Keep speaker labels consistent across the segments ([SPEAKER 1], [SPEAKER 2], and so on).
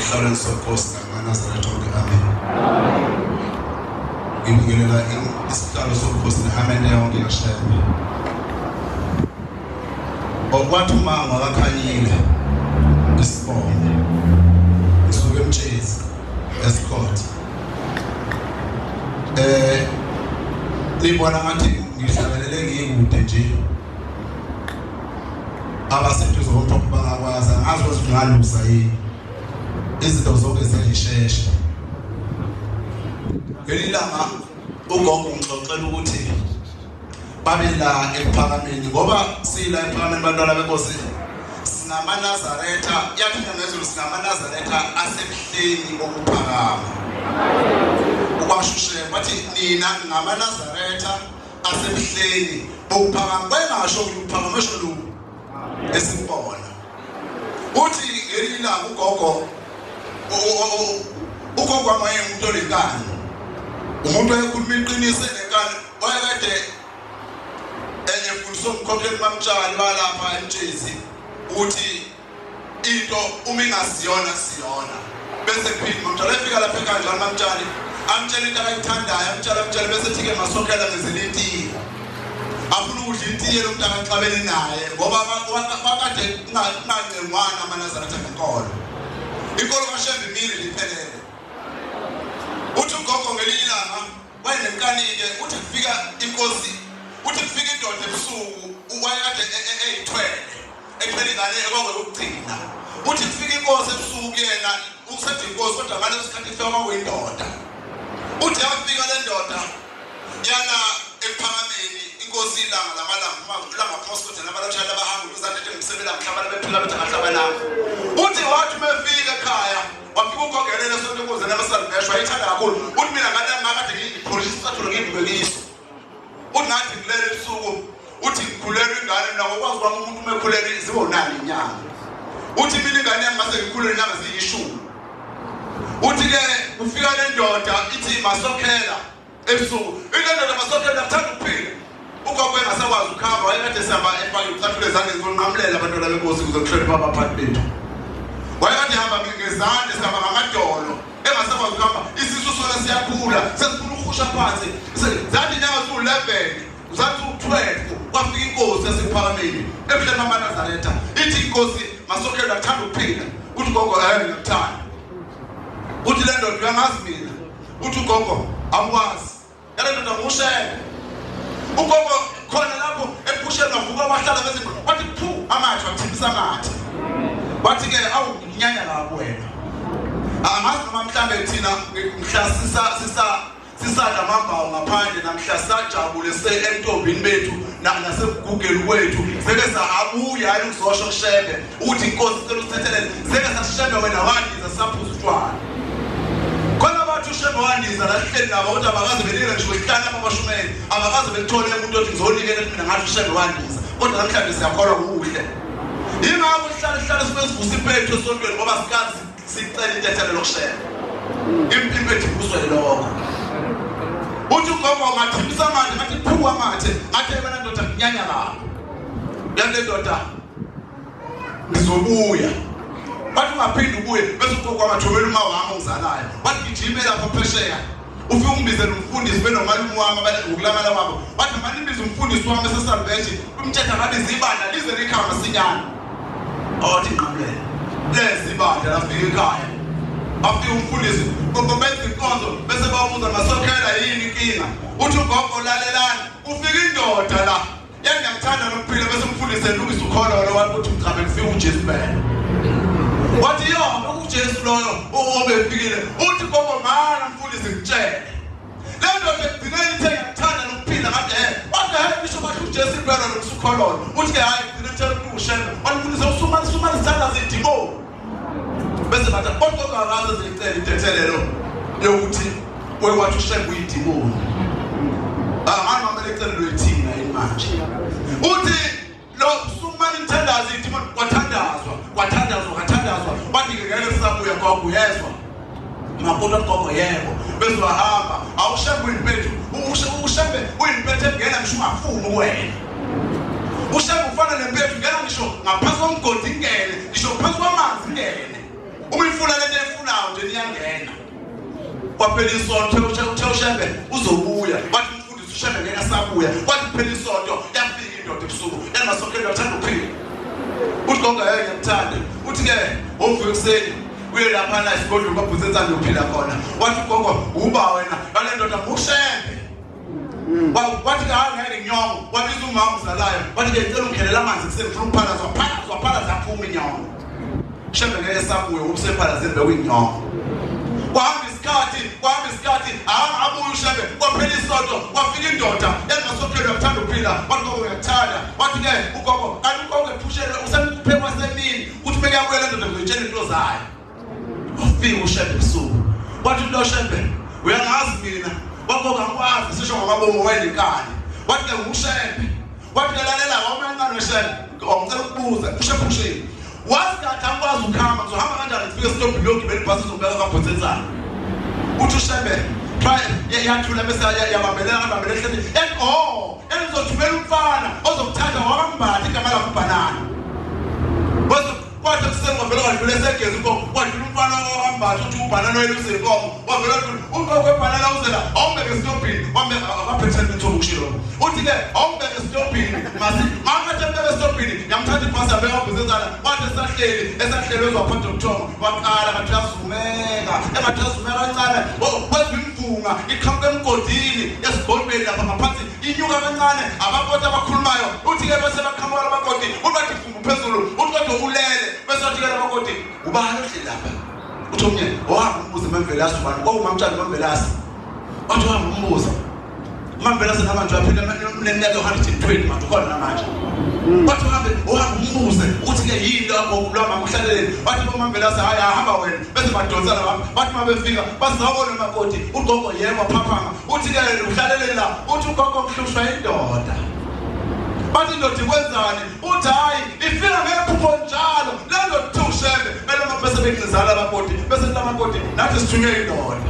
[SPEAKER 1] Esihlalweni sobukhosi namaNazaretha onke, amen. Ngibingelela isihlalo sobukhosi nehamente yonke kaShembe. Okwathi umango akakhanyile isibongo ngisuke eMtshezi eScott. Nibona ngathi ngihlabelele ngikude nje. Abaseduze komphopho bangakwazi, angazi ukuthi ngalusa yini. Izinto zonke ziyayishesha. Ngelinye ugogo ungixoxela ukuthi babe la ekuphakameni, ngoba sila ekuphakameni bantwana benkosi, singamaNazaretha, yathi ngezulu singamaNazaretha asemhleni okuphakama. Ukwashushe wathi nina ngamaNazaretha asemhleni bokuphakama, wayengasho ukuphakama, esho lokhu esikubona. Uthi ngelinye ilanga ugogo, ugogo wami wayengumuntu onenkani, umuntu owayekhuluma iqiniso enenkani, wayekade efundiswa umkhokheli mamtshali balapha eMtshezi ukuthi into uma ingasiyona siyona, bese kuphinde mamtshali efika lapha ekanjani mamtshali amtshela into akayithandayo, amtshela amtshela, bese ethi-ke masokhela ngenzela itiye, afuna ukudla itiye lo muntu akaxabene naye, ngoba bakade kungancengwana amaNazaretha ngenkolo. Inkolo kaShembe imile liphelele. Uthi ugogo ngelinye ilanga wayenenkani-ke, uthi kufika inkosi, uthi kufika indoda ebusuku, wayekade eyithwele, ethwele ingane ekwakuyokugcina. Uthi kufika inkosi ebusuku kuyena, usethi inkosi, kodwa ngaleso sikhathi ifika kwakuyindoda. Uthi yafika le ndoda yana ekuphakameni, inkosi ilanga lamalanga, ilanga phosa kodwa nabalotshana abahamba ukuzathethe ngomsebenzi mhlabana bephila bethi angahlabananga. Uthi wathi uma efika ekhaya wafika ugogelele sonto inkosi namasalvesho wayithanda kakhulu. Uthi mina ngane makade ngiyipholisha isicathulo ngiyibukeliso. Uthi ngathi ngilele ebusuku, uthi ngikhulelwe ingane mina, ngokwazi kwami umuntu uma ekhulelwe ziba unani inyanga. Uthi mina ingane yami ngase ngikhulelwe inyanga ziyishumi. Uthi-ke kufika le ndoda ithi masokhela ebusuku, ile ndoda masokhela kuthanda ukuphila. Ugogo engasakwazi ukuhamba, wayekade sihamba efake icathulo ezandleni, zonqamulela abantwana benkosi ukuze kuhloniphe abaphathi bethu. Wayekade ehamba ngezandla, sihamba ngamadolo, engasakwazi ukuhamba, isisu sona siyakhula, sesifuna ukuhusha phansi. Zathi inyanga ziwu-11, zathi u-12, kwafika inkosi yasekuphakameni ebuhleni bamaNazaretha, ithi inkosi masokhela kuthanda ukuphila. Uthi ugogo, ngiyakuthanda. Uthi le ndoda uyangazi mina. Uthi ugogo awukwazi, yale ndoda ngushele. Ugogo khona lapho ephusheni wavuka wahlala, bese wathi phu amathe, wathimisa amathe, wathi-ke awu nginyanya lapho wena. Angazi noma mhlambe thina mhla sisa sisa sisadla amambawu ngaphandle, namhla sajabule se entombini bethu nasekugugeni kwethu, seke sabuya hayi ukuzosho kuShembe ukuthi inkosi sicela usithethelele, seke sasishembe wena wandiza saphuza utshwala. Khona bathi uShembe wandiza la sihleli nabo, kodwa abakaze benikele ngisho isihlanu apha abashumeli, abakaze bekuthole umuntu othi ngizonikela mina ngathi uShembe wandiza. Kodwa namhlanje siyakholwa kuhle, yingakho sihlale sihlale sibe sivusa impethu esontweni, ngoba sikazi sicela intethelelo kuShembe, impethu ivuswe lokho. Uthi ugogo ngathimisa amathe, ngathi phuwa amathe, ngathi wena ndoda nginyanya lapho, yale ndoda ngizobuya. Bathi ungaphinde ubuye, bese ugogo wangathumela uma wami ongizalayo, wathi gijime lapho phesheya ufike ungibizele umfundisi benomalume wami ngokulamala kwabo. Wathi manibize umfundisi wami esesalveshi, umthetho akabize ibandla lize likhaya masinyane. Othi nqamulele lezi ibandla lafika ekhaya, afika umfundisi benza inkonzo, bese bamuza masokhela yini inkinga. Uthi ugogo lalelani, ufika indoda la yangiyakuthanda nokuphila, bese umfundisi elungisa ukhololo, wathi uthi mchabe kufika uJesu phela. Wathi yo uJesu loyo obefikile. Uthi gogo mana mfundisi ngitshele le ndoda ekugcineni ithe ngiyakuthanda nokuphila, ngathi wathi hayi bisho bathi uJesu impela lungisa ukhololo. Uthi ke hayi gcina ngitshela ukuthi uShembe. Wathi mfundisi usumane sumane sithandaza idimoni, bese bathi kodwa akaze ziyicela intethelelo yokuthi wathi uShembe uyidimoni. Angani mamele icelo lwethina yini manje. Uthi lo sumane nithandaza idimoni, kwathandazwa kwathandazwa kwathandazwa, bathi ke ngeke sisabuya gogo, uyezwa makoti gogo, yebo, bese wahamba. Awushembe uyimpethu, uShembe uyimpethu engena ngisho ungafuni wena. UShembe ufana nempethu, ngena ngisho ngaphansi komgodi ingene, ngisho phansi kwamanzi ingene, uma ifuna lento efuna. nje iyangena. Kwaphela isonto uthe uShembe uzobuya. Wathi umfundisi uShembe ngeke asabuya. Kwathi kuphela isonto yafika indoda ebusuku. Yanimasonke uyathanda ukuphila. Uthi gogo hey ngiyakuthanda. Uthi ke wovuka ekuseni uye laphana esigodlweni kwaBhutsetsane uyophila khona. Wathi ugogo uba wena ngale ndoda nguShembe. Wathi ke hayi ngeke inyongo. Wabiza umama uzalayo. Wathi ke ngicela ungikhelela amanzi ekuseni ngifuna ukuphalaza. Waphalaza waphalaza yaphuma inyongo. Shembe ngeke sabuye ngoba usephalazile bekuyinyongo. Kwahamba isikhathi, kwahamba isikhathi, abuye uShembe, kwaphela isonto, kwafika indoda engasophela uyakuthanda ukuphila, wathi gogo uyakuthanda. Wathi ke ugogo, kanti ugogo ephushelwe usemkhuphe kwasemini, uthi bekuyabuya le ndoda ngizoyitshela into zayo. Wafika uShembe ebusuku. Wathi lo Shembe, uyangazi mina, wagogo angikwazi sisho ngamabomu wayenenkani. Wathi ke nguShembe. Wathi ke lalela wawumancane weshembe, ngicela ukubuza, uShembe ushini. Wathi kathi angikwazi ukuhamba, ngizohamba kanjani ngifike esitobhini yogibela ibhasi izongibeka kwaBhotsetsana. Uthi uShembe try yathula bese yabambelela ngabambelela ehleli. And oh, engizothumela umfana ozokuthatha wakambatha igama lakho ubhanana. Kwathi ekuseni kwavele kwadlula esegeza inkomo, kwadlula umfana owambatha uthi ubhanana oyelusa inkomo, wavele wadlula ugogo webhanana uzela awumbeke esitobhini, wambeka akaphethe lutho ukushilo. Uthi-ke awumbeke esitobhini, masi makathe mbeke esitobhini, yamthatha ibhasi yabeka wabhuzezana, wathi esahleli, esahleli wezwa phatha ubuthongo, waqala ngathi uyazumeka, engathi uyazumeka kancane, wezwa imvunga iqhamuka emgodini esigodlweni lapha ngaphansi, inyuka kancane, abakoti abakhulumayo, uthi-ke bese baqhamuka labakoti, ubathi Uphezulu uthi kodwa ulele bese wathi ke lamakoti ubani ohleli lapha uthi omnye wahamba umbuze mamvelasi ubani kwakumamtshali mamvelasi wathi wahamba umbuza mamvelasi namanje uyaphila uneminyaka 120 manje ukhona namanje wathi uhambe uhambe umbuze ukuthi ke yini lokho lwamama uhlaleleni wathi bomamvelasi hayi ahamba wena bese badonsana bami bathi uma befika basawona makoti ugogo yebo phaphama uthi ke uhlaleleni la uthi ugogo mhlushwa indoda bathi indoda ikwenzani Uthi hayi ifika ngephupho njalo lento kuthiwa uShembe beloma bese bencizana amakoti bese lamakoti nathi sithunywe indoda.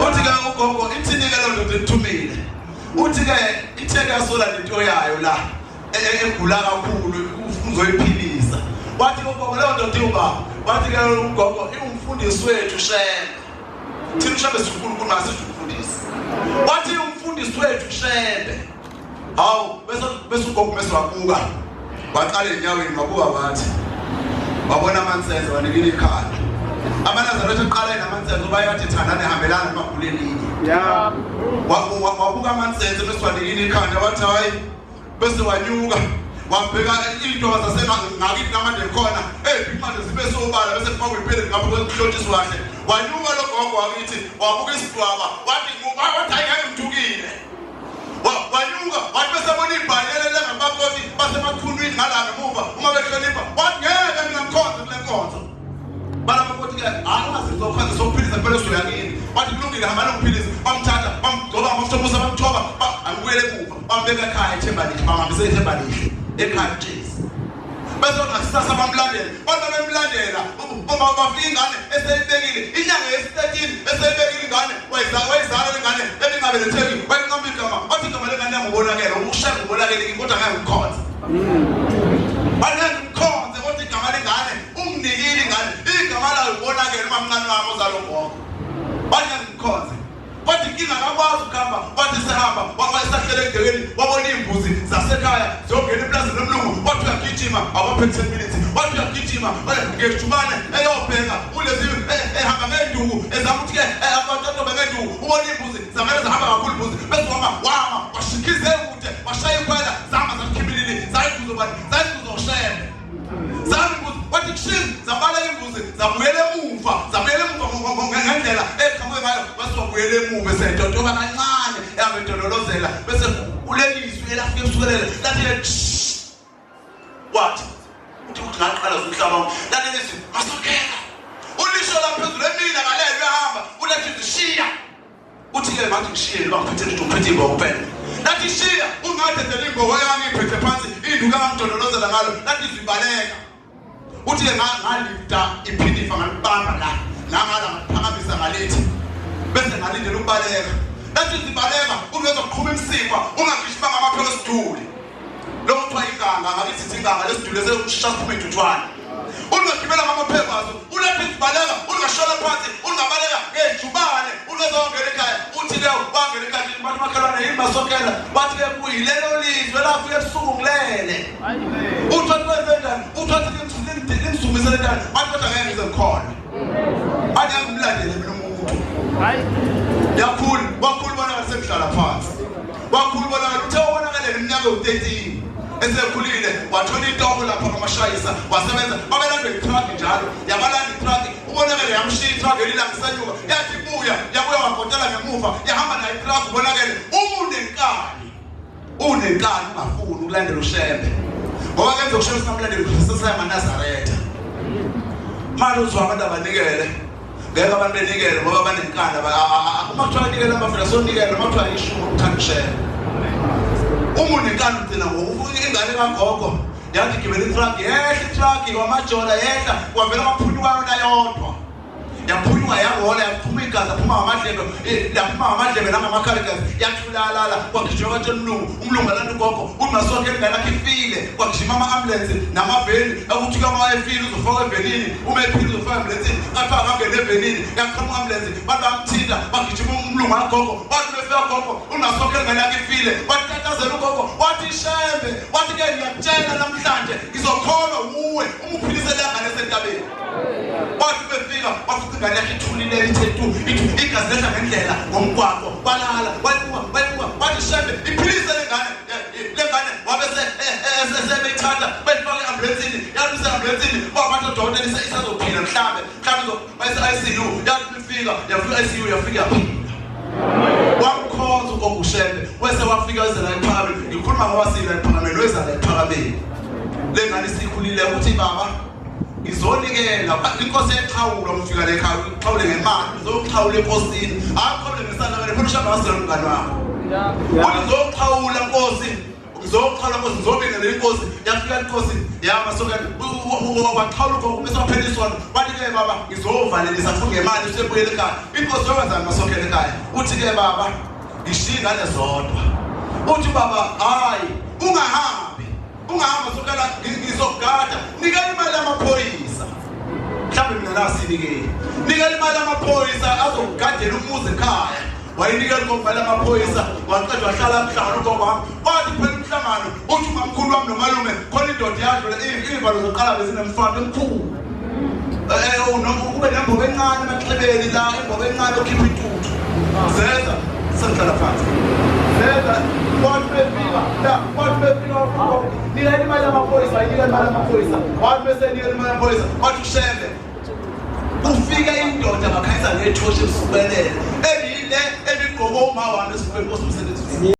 [SPEAKER 1] Uthi ke ugogo ithini ke loo ndoda ithumile. Uthi ke ithe yasola lento yayo la e, e, egula kakhulu uzoyiphilisa. Wathi ugogo leyo ndoda iwubaba. Wathi ke ugogo iwumfundisi wethu Shembe. Thina uShembe siwuNkulunkulu masizumfundisi. Wathi umfundisi wethu Shembe. Hawu bese bese ugogo bese wabuka. Waqala enyaweni wabuka wathi wabona amansenze wanikela ikhanda. AmaNazaretha aqala enamansenze uba yathi thandane hambelana amagula elinye.
[SPEAKER 2] Yeah.
[SPEAKER 1] Wabuka amansenze bese wanikela ikhanda wathi hayi bese wanyuka wabheka into zasengakithi namanje khona hey manje zibe sobala bese kufakwa iphele ngapho kwekuhlotshiswa kahle wanyuka lo gogo wakithi wabuka isidwaba wathi wathi hayi ngeke ngithukile Wanyuka wathi besebona ibhayele lengamakoti basemathunwini ngala ngemuva uma behlonipha wathi ngeke mina ngikhonze kule nkonzo. Balamakoti ke hayi ungazizokhonza sokuphilisa phela usuya kini. Wathi kulungile hamba nokuphilisa bamthatha bamgcoba amafutha omusa bamthoba angibuyele emuva bambeka ekhaya ethemba lihle bamhambise ethemba lihle ekhaya Jesu. Bese ngakusasa bamlandela kodwa bemlandela uma bafika ingane eseyibekile inyanga yesi-13 eseyibekile ingane wayizala ingane ebingabeletheki wayiqamba igama wathi igama lengane yangubonakele ushaya ngubonakele kodwa ngeke ngikhonze angeke ngikhonze kodwa igama lengane unginikile ingane igama layo ubonakele uma mncane wami ozalo gogo wathi ngeke ngikhonze Kodwa inkinga akakwazi ukuhamba, wathi sehamba wayesahlele egcekeni wabona iy'mbuzi zasekhaya ziyongena eplazini lomlungu, wathi uyagijima awapheli 10 minutes, wathi uyagijima ngejubane eyobheka kulezi ehamba ngenduku ezama ukuthi-ke abantu atobe ngenduku ubona iy'mbuzi zamele zahamba kakhulu imbuzi bese wama wama washikhize kude washaya ikhwela zahamba zakhimbilili zayimbuzo bani zayimbuzo shembe Zami imbuzi wathi kushini zabaleka imbuzi zabuyela emuva zabuyela emuva ngendlela eqhamuke ngayo base wabuyela emuva esedodoba kancane ehambe edololozela bese kulelizwi elafika ebusukelele lathi le wathi uthi uthi ngaqala umhlaba lalelizwi masokhela ulisho la phezulu emina ngalelo uyahamba ulethi zishiya Uthi-ke manje ngishiye noma ngiphethe lutho ngiphethe imbobo kuphela. Lathi shiya ungadedela imbobo yami ngiphethe phansi induku angangidondolozela ngalo lathi zibaleka. Uthi-ke ngalifta iphinifa ngalibamba la nangala ngaphakamisa ngalithi bese ngalindela ukubaleka. Lathi zibaleka ungeza kuqhuma imsipha ungagijima ngamaphelo esiduli. Lokho kuthiwa inganga ngakithi sithi inganga lesiduli esekushisa siphume intuthwane. Ungagibela ngamapheko aso ulethe zibaleka unga Ungashona phansi, ungabaleka ngejubane, ungezongena ekhaya. Uthi ke wangena ekhaya bathi makhelwane yini masokela. Bathi ke kuyilelo lizwe lafika ebusuku ngilele. Uthi wathi kwenze njani? Uthi wathi limsukumisele njani? Bathi kodwa ngeke ngize ngikhona. Bathi ngeke ngimlandele mina umuntu. Yakhulu, wakhulu bonakala sekuhlala phansi. Wakhulu bonakala uthe wabonakala iminyaka ewu-13 esekhulile wathola itoho lapha kwamashayisa wasebenza babelandwa itruck njalo yabalanda itruck ubonakele yamshiya itruck elilanga isenyuka yathi buya yabuya wagotela ngemuva yahamba nayo itruck ubonakele uma unenkani unenkani ungafuni ukulandela ushembe ngoba kenze ushembe singamlandeli sesayamanazaretha manje uzwa abantu abanikele ngeke abantu benikele ngoba banenkani uma kuthiwa nikele amavila sonikele noma kuthiwa ishumi ukuthanda ushembe uma unenkani ugcina ngokufuka ingane kagogo yathi gibela itruck yehla itruck kwamajola yehla kwavela kwaphunyuka yona yodwa yaphunyuka yarola yaphuma igazi yaphuma ngamadlebe eh, yaphuma ngamadlebe nangamakhala igazi yathulalala kwagijima kwatshela umlungu umlungu alanda ugogo uthi masonke ingane yakhe ifile kwagijima ama-ambulensi namaveni ukuthi kama efile uzofakwa evenini uma ephile uzofakwa emambulensini kathiwa akangene evenini yaqhamuka ambulensi bantu bamthinta bagijima umlungu wagogo wathi befika gogo unasonke ingane yakhe ifile watatazela ugogo wathi shembe wathi ke ngiyakutshela namhlanje ngizokholwa wuwe uma uphilise lengane esentabeni Wathi befika wafica ingane yakhe ithulile ithe tu ithi igazi lehla ngendlela ngomgwaqo walala wayibuka wayibuka wathi shembe iphilise lengane lengane wabe sebeyithatha beyifaka e-ambulensini yathi ise-ambulensini kwabantu odokotela isazophila mhlambe mhlambe bayise-ICU yathi ifika yafika i-ICU yafika yaphila wamkhonza ugogo ushembe wese wafika weza la ephakameni ngikhuluma ngoba sila ephakameni weza la ephakameni lengane isikhulile ukuthi baba Ngizonikela inkosi exhawula umfika le ekhaya uxhawule ngemali uzoxhawula enkosini akuxhawule ngesandla wena phela ushamba ngasela umngane wakho uthi ngizoxhawula nkosi ngizoxhawula nkosi ngizobingelela inkosi yafika inkosi yama soke waxhawula ugogo bese waphela isona wathi ke baba ngizovalelisa futhi ngemali usebuyele ekhaya inkosi yokwenzani masokhele ekhaya uthi ke baba ngishiya ingane zodwa uthi baba hayi ungahambi Ungahamba sokala ngizogada. Nikela imali yamaphoyisa. Mhlawumbe mina la sinikeli. Nikela imali yamaphoyisa azokugadela umuzi ekhaya. Wayinikela ugogo imali yamaphoyisa waqeda wahlala emhlangano ugogo wami. Kwathi kuphela umhlangano uthi umamkhulu wami nomalume khona indoda yadlula iy'valo zokuqala bezinemfana emkhulu. Eh, kube nembobo encane emaxhebeni la imbobo encane okhipha intuthu zeza sengihlala phansi zeza wathi befika la wathi befika nika imali yamaphoyisa nika imali yamaphoyisa wathi bese nika imali yamaphoyisa wathi ushembe kufika indoda bakhanyisa ngethoshi ebusuku belele ebile ebigqoke uma wami esifubeni nkosi umsebenzi.